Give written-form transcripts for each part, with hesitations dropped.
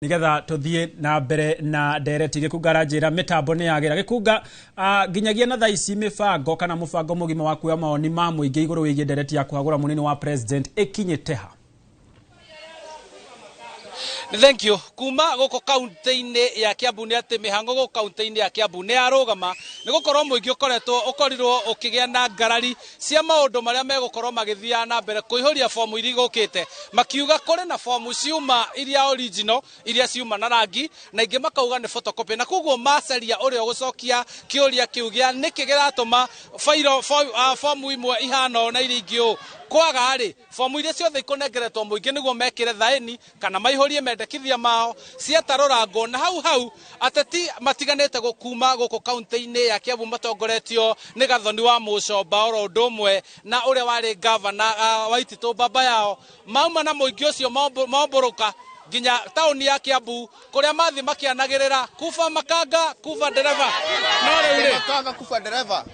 Nigetha tuthie na mbere na ndereti. Gĩkunga aranjĩra mĩtambo nĩ yagĩra. Gĩkunga, nginyagia na thaa ici mĩbango kana mũbango mũgima wa kuoya mawoni ma mũingĩ igũrũ wĩgiĩ ndereti ya kũhagũra mũnini wa president ĩkinyĩte ha? Thank you. Kuma gũkũ kaunti-inĩ ya Kiambu nĩ atĩ mĩhango gũkũ kaunti-inĩ ya Kiambu nĩ yarũgama nĩ gũkorwo mũingĩ ũkoretwo ũkorirwo ũkĩgĩa na ngarari cia maũndũ marĩa megũkorwo magĩthiaga na mbere kũihũria fomu iria igũkĩte, makiuga kũrĩ na fomu ciuma iria original, iria ciuma na rangi, na ingĩ makauga nĩ photocopy, na koguo macaria ũrĩa ũgũcokia kĩũria kĩu gĩa nĩkĩ kĩratũma bairo fomu imwe ihana ũũ na iria ingĩ ũũ. Kwaga rĩ, fomu iria ciothe ikũnengeretwo mũingĩ nĩguo mekĩre thaĩni kana maihũrie mendekithia mao ciatarũrangwo, na hau hau ateti matiganĩte gũkuma gũkũ kaunti-inĩ ya Kiambu matongoretio nĩ Gathoni wa Mũcomba oro ũndũ ũmwe na ũrĩa warĩ gavana Waititũ baba yao mauma na mũingĩ ũcio mombũrũka nginya taũni ya Kiambu kũrĩa mathiĩ makĩanagĩrĩra kuba makanga kuba ndereba. No rĩu rĩ, Makanga kuba ndereba.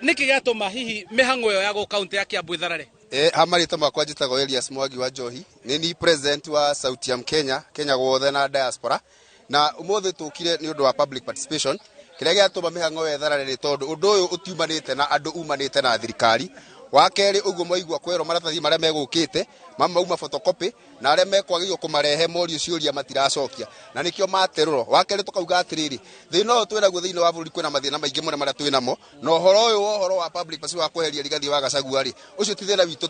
Nĩkĩ gĩatũma hihi mĩhang'o ĩyo ya gũkũ kaunti ya Kiambu ĩtharare? Ha marĩtwa makwa njĩtagwo Elias Mwangi wa Njohi, nĩ ni president wa Sauti ya Mkenya, Kenya guothe na diaspora, na ũmũthĩ tũkire nĩ ũndũ wa public participation. Kĩrĩa gĩatũma mĩhang'o ĩyo ĩtharare nĩ tondũ ũndũ ũyũ ũtiumanĩte na andũ, umanĩte na thirikari. Wa kerĩ, ũguo mwaigua kwerwo maratathi marĩa megũkĩte mamauma photocopy, na arĩa mekwagĩrĩirwo kũmarehe morio ciũria matiracokia, na nĩkĩo materũro. Wa kerĩ, tũkauga atĩrĩrĩ, thĩna ũyũ twĩnaguo thĩinĩ wa bũrũri, kwĩna mathĩna maingĩ mũno marĩa twĩnamo, na ũhoro ũyũ wa ũhoro wa public participation wa kweheria Rigathi wa Gachagua rĩ, ũcio ti thĩna witũ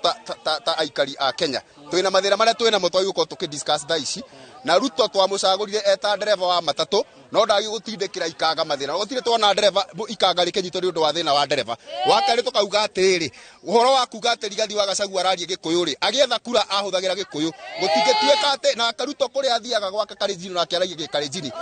ta aikari a Kenya. Twĩna mathĩna marĩa twĩnamo twagĩrĩirwo gũkorwo tũkĩ discuss thaa ici. Na Ruto twamũcagũrire eta ndereba wa matatũ, no ndagĩ gũtindĩkĩra ikanga mathĩna. Gũtirĩ twona ndereba ikanga rĩkĩnyitwo nĩ ũndũ wa thĩna wa ndereba. Wa kerĩ, tũkauga atĩrĩrĩ, ũhoro wa kuga atĩ Rigathi wa Gachagua araria Gĩkũyũ rĩ, agĩetha kura ahũthagĩra Gĩkũyũ, gũtingĩtuĩka atĩ na Ruto kũrĩa athiaga gwake Kalenjin nake aragia Gĩkalenjini.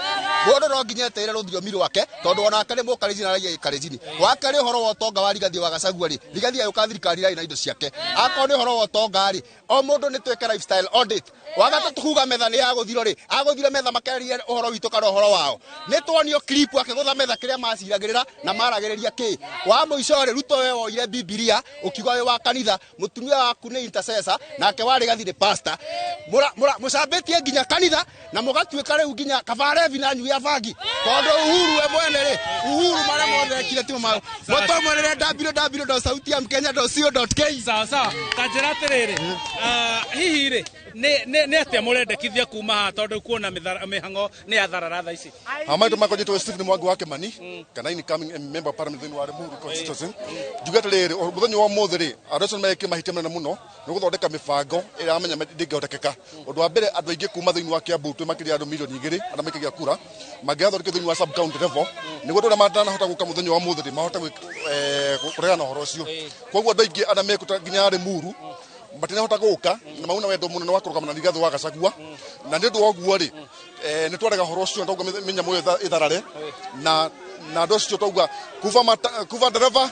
Mũndũ no nginya etĩĩre rũthiomi rwake, tondũ onake nĩ Mũkalenjini, aragia Gĩkalenjini. Wa kerĩ, ũhoro wa ũtonga wa Rigathi wa Gachagua rĩ, Rigathi agĩũka thirikari irarĩ na indo ciake. Akorwo nĩ ũhoro wa ũtonga rĩ, o mũndũ nĩ twĩke lifestyle audit. Wa gatatũ, kuga metha nĩ yagũthirwo rĩ, agũthire metha makeria ũhoro witũ kana ũhoro wao? Nĩ tuonio clip akĩgũtha metha kĩrĩa maciragĩrĩra na maragĩrĩria kĩ. Wa mũico rĩ, Ruto, we woire Bibilia ũkiuga wĩ wa kanitha, mũtumia waku nĩ intercessor, nake wa Rigathi nĩ pastor. Mũcambĩtie nginya kanitha na mũgatuĩka rĩu nginya kabarebi na nyui ya bangi, tondũ Uhuru we mwene rĩ, Uhuru marĩa mothe ekire timo mao mũtũmũrĩre www.sautiyamkenya.co.ke. Sawa sawa, ta njĩra atĩrĩrĩ, hihi rĩ nĩ atĩa mũrendekithia kuma haha, tondũ kuona mĩhang'o nĩ yatharara thaa ici? Amaitũ makwa njĩtwo Stephen Mwangi wa Kimani, kana incoming member of parliament thĩinĩ wa Limuru constituency. Njuge atĩrĩrĩ, mũthenya wa ũmũthĩ rĩ, andũ acio nĩmekire mahĩtia manene mũno nĩ gũthondeka mĩbango ĩrĩa amenya ndĩngĩhotekeka. Ũndũ wa mbere, andũ aingĩ kuma thĩinĩ wa Kiambu, twĩ makĩria andũ 2 milioni arĩa maikagia kura, mangĩathondekire thĩinĩ wa sub county level nĩguo andũ arĩa matanahota gũka mũthenya wa ũmũthĩ rĩ mahote kũregana na ũhoro ũcio. Koguo andũ aingĩ arĩa mekũta nginya Limuru matinahota gũka na mauna wendo mũnene wa kũrũgama na Rigathi wa Gachagua, na nĩ ũndũ wa ũguo rĩ, nĩ twarega ũhoro ũcio na twauga mĩnyamũ ĩyo ĩtharare, na andũ acio twauga kuba kuba ndereba.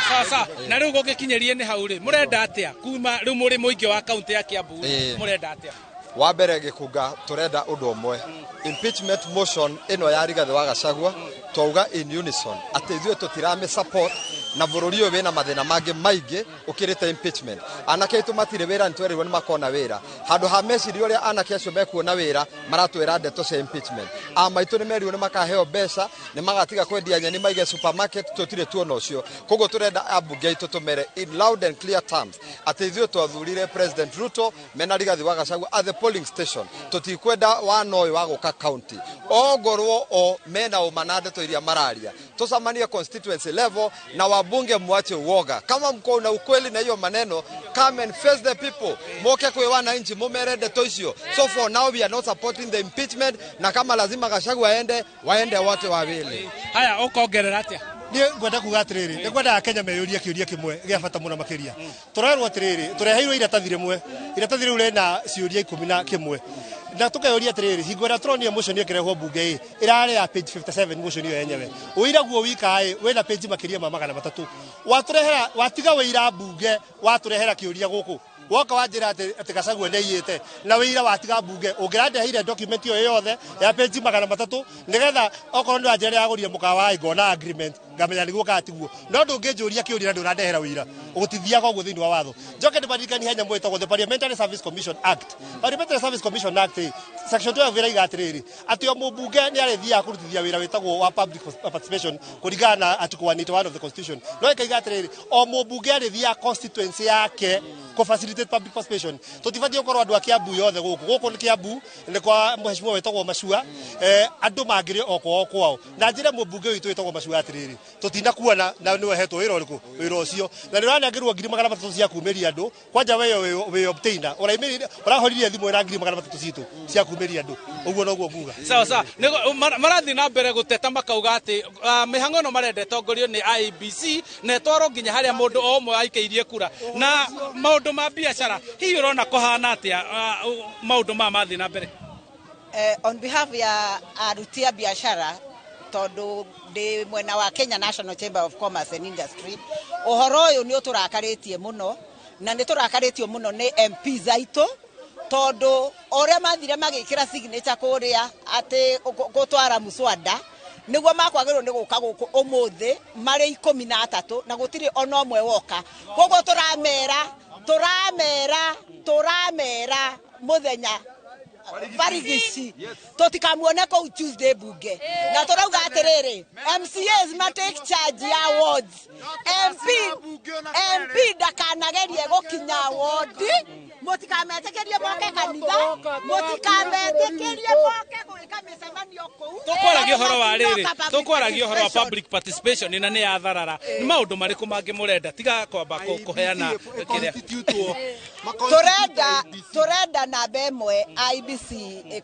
Sawa sawa, na rĩu gũgĩkinyĩrie nĩ hau rĩ, mũrenda atĩa kuma rĩu mũrĩ mũingĩ wa kaunti ya Kiambu? Mũrenda atĩa? Wa mbere, Gĩkunga, tũrenda ũndũ ũmwe. Impeachment motion ĩno ya Rigathi wa Gachagua, twauga in unison atĩ ithuĩ tũtiramĩ support, na bũrũri ũyũ wĩna mathĩna mangĩ maingĩ ũkĩrĩte impeachment. Anake aitũ matirĩ wĩra, nĩ twerirwo nĩ makona wĩra. Handũ ha meciria ũrĩa anake acio mekuona wĩra, maratwĩra ndeto cia impeachment. A maitũ nĩ merirwo nĩ makaheo mbeca, nĩ magatiga kwendia nyeni, maige supermarket, tũtirĩ tuona ũcio. Koguo tũrenda ambunge aitũ tũmere in loud and clear terms atĩ ithuĩ twathurire President Ruto mena Rigathi wa Gachagua at the polling station. Tũtikwenda wana ũyũ wa gũka county, ongorwo o mena ũma na ndeto iria mararia, tucamanie constituency level. Na wabunge mwache uoga. Kama mko na ukweli na hiyo maneno, come and face the people, moke kwe wananchi mumere ndeto icio. So for now we are not supporting the impeachment, na kama lazima Gachagua aende, waende wote wawili. Haya, ũkongerera atĩa? Niĩ ngwenda kuga atĩrĩrĩ, nĩ ngwendaga Kenya meyũrie kĩũria kĩmwe gĩa bata mũno makĩria. Tũrerwo atĩrĩrĩ, tũreheirwo iratathi rĩmwe, iratathi rĩu rĩna ciũria 11, na tũkeyũria atĩrĩrĩ, hingo ĩrĩa tũronire motion ĩkĩrehwo mbunge ĩ ĩrarĩ ya page 57, motion ĩyo yenyewe, ũira guo wika ĩ wĩna page makĩria ma 300. Watũrehera, watiga wĩira mbunge, watũrehera kĩũria gũkũ, woka wanjĩra atĩ Gachagua nĩ aiyĩte na wĩira watiga mbunge. Ũngĩrandeheire document ĩyo yothe ya page 300, nĩgetha okorwo nĩ wanjĩra nĩ yagũrire mũkawa, ngona agreement. Ngamenya nĩguo kana tiguo. No ndũngĩnjũria kĩũria na ndũrandehera ũira. Ũgũtithiaga ũguo thĩinĩ wa watho. Njoke ndĩmaririkanie he nyamũ ĩtagwo the Parliamentary Service Commission Act. Parliamentary Service Commission Act section 12 ĩraiga atĩrĩrĩ, atĩ o mũmbunge nĩ arĩthiaga kũrutithia wĩra wĩtagwo wa public participation kũringana na article 181 of the constitution. No ĩkaiga atĩrĩrĩ, o mũmbunge arĩthiaga constituency yake kũ facilitate public participation. Tũtibatiĩ gũkorwo andũ a Kiambu yothe gũkũ. Gũkũ nĩ Kiambu, nĩ kwa mheshimiwa wĩtagwo Macua, andũ mangĩrĩ o kwao kwao. Na njĩre mũmbunge witũ wĩtagwo Macua atĩrĩrĩ, tũtinakuona na nĩwe hetwo wĩra ũrĩkũ, wĩra ũcio. Na nĩ ũranengerwo 300,000 cia kumĩria andũ, kwanja we wĩ obtainer, ũrahoririe thimũ ĩna 300,000 citũ cia kumĩria andũ. Ũguo noguo nguga. Sawa sawa. Marathiĩ na mbere gũteta makauga atĩ mĩhang'o ĩno marenda ĩtongorio nĩ IEBC na ĩtwarwo nginya harĩa mũndũ o ũmwe aikĩirie kura. Na maũndũ ma biacara hihi ũrona kũhana atĩa maũndũ maya mathiĩ na mbere? On behalf ya aruti a biacara, tondu ndi mwena wa Kenya National Chamber of Commerce and Industry, ũhoro ũyũ nĩ ũtũrakarĩtie mũno, na nĩ tũrakarĩtio mũno nĩ MPs aitũ, tondu ũrĩa mathire magĩkĩra signature kũrĩa atĩ gũtwara muswada nĩguo makwagĩrĩirwo nĩ gũka gũkũ ũmũthĩ marĩ 13 na gũtirĩ ona ũmwe woka. Koguo tũramera mũthenya barigici tũtikamuone kũu Tuesday bunge. Na tũrauga atĩrĩrĩ, MCAs ma take charge ya wards. MP ndakanagerie gũkinya ward, mũtikametĩkĩrie moke kanitha, mũtikametĩkĩrie moke gwĩka mĩcemanio kũu. Tũkwaragia ũhoro wa rĩrĩ, tũkwaragia ũhoro wa public participation na nĩ yatharara. Nĩ maũndũ marĩkũ mangĩ mũrenda tiga kwamba kũheana kĩrĩa? Tũrenda namba ĩmwe IEBC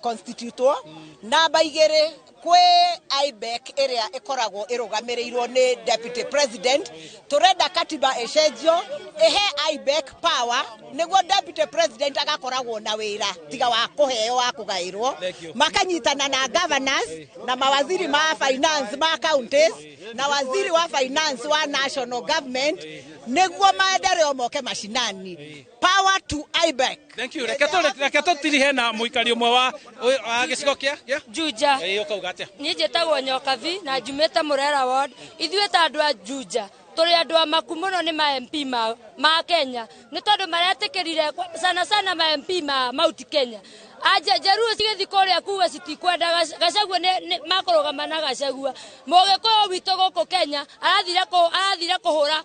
constitutwo, namba 2 kwĩ IBEC ĩrĩa ĩkoragwo ĩrũgamĩrĩirwo nĩ deputy president. Tũrenda katiba ĩcenjio ĩhe IBEC power nĩguo deputy president agakoragwo na wĩra tiga wa kũheo wa kũgaĩrwo, makanyitana na governors na mawaziri ma finance ma counties na waziri wa finance wa national government nĩguo maendeleo moke mashinani. Power to IBEC. Thank you. Reke tũtirihe na mũikari ũmwe wa gĩcigo kĩa Juja. Ũkauga atĩa? Niĩ njĩtagwo Nyokabi na njumĩte Murera ward. Ithuĩ ta andũ a Juja tũrĩ andũ amaku mũno nĩ ma MP ma Kenya, nĩ tondũ maretĩkĩrire sana sana ma MP ma Mount Kenya. Aje Njaruo cigĩthiĩ kũrĩa kuga citikwenda Gachagua nĩ makũrũgama na Gachagua. Mũgĩkũyũ witũ gũkũ Kenya arathire kũhũra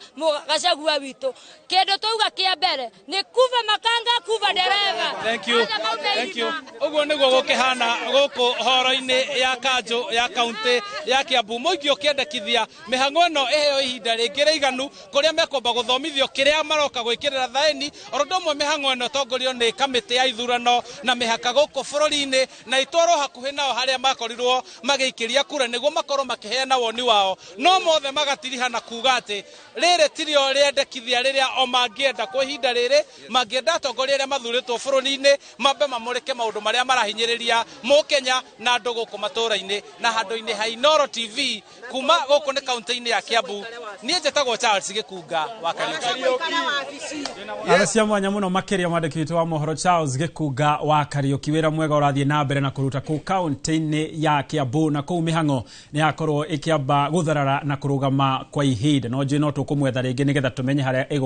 Gachagua witũ. Kĩndũ twauga kĩa mbere nĩ kuva makanga kuva dereva. Thank you. Thank you. Ũguo nĩguo gũkĩhana gũkũ horo-inĩ ya kanjũ ya kaunti ya Kiambu. Mũingĩ ũkĩendekithia mĩhang'o ĩno ĩheo ihinda rĩngĩ rĩiganu kũrĩa mekwamba gũthomithio kĩrĩa maroka gwĩkĩrĩra thaĩni. Oro ũndũ ũmwe mĩhang'o ĩno ĩtongorio nĩ kamĩtĩ ya ithurano na mĩhaka gũkũ bũrũri-inĩ na itwarwo hakuhĩ nao harĩa makorirwo magĩikĩria kura nĩguo makorwo makĩheana woni wao. No mothe magatiriha na kuga atĩ rĩrĩ tirio rĩendekithia rĩrĩa o mangĩenda kwa ihinda rĩrĩ, mangĩenda atongoria arĩa mathurĩtwo bũrũri-inĩ mambe mamũrĩke maũndũ marĩa marahinyĩrĩria mũkenya na andũ gũkũ matũũra-inĩ na handũ-inĩ ha Inooro TV kuma gũkũ nĩ kaunti-inĩ ya Kiambu. Niĩ njĩtagwo Charles Gĩkunga wa Kariuki. Aca mwanya mũno makĩria mwandĩki witũ wa mohoro Charles Gĩkunga wa Kariuki. Wĩra mwega ũrathiĩ na mbere na kũruta kũu kaunti-inĩ ya Kiambu, na kũu mĩhang'o nĩ yakorwo ĩkĩamba gũtharara na kũrũgama kwa ihinda. No njũĩ no tũkũmwetha rĩngĩ nĩgetha tũmenye harĩa ĩgũ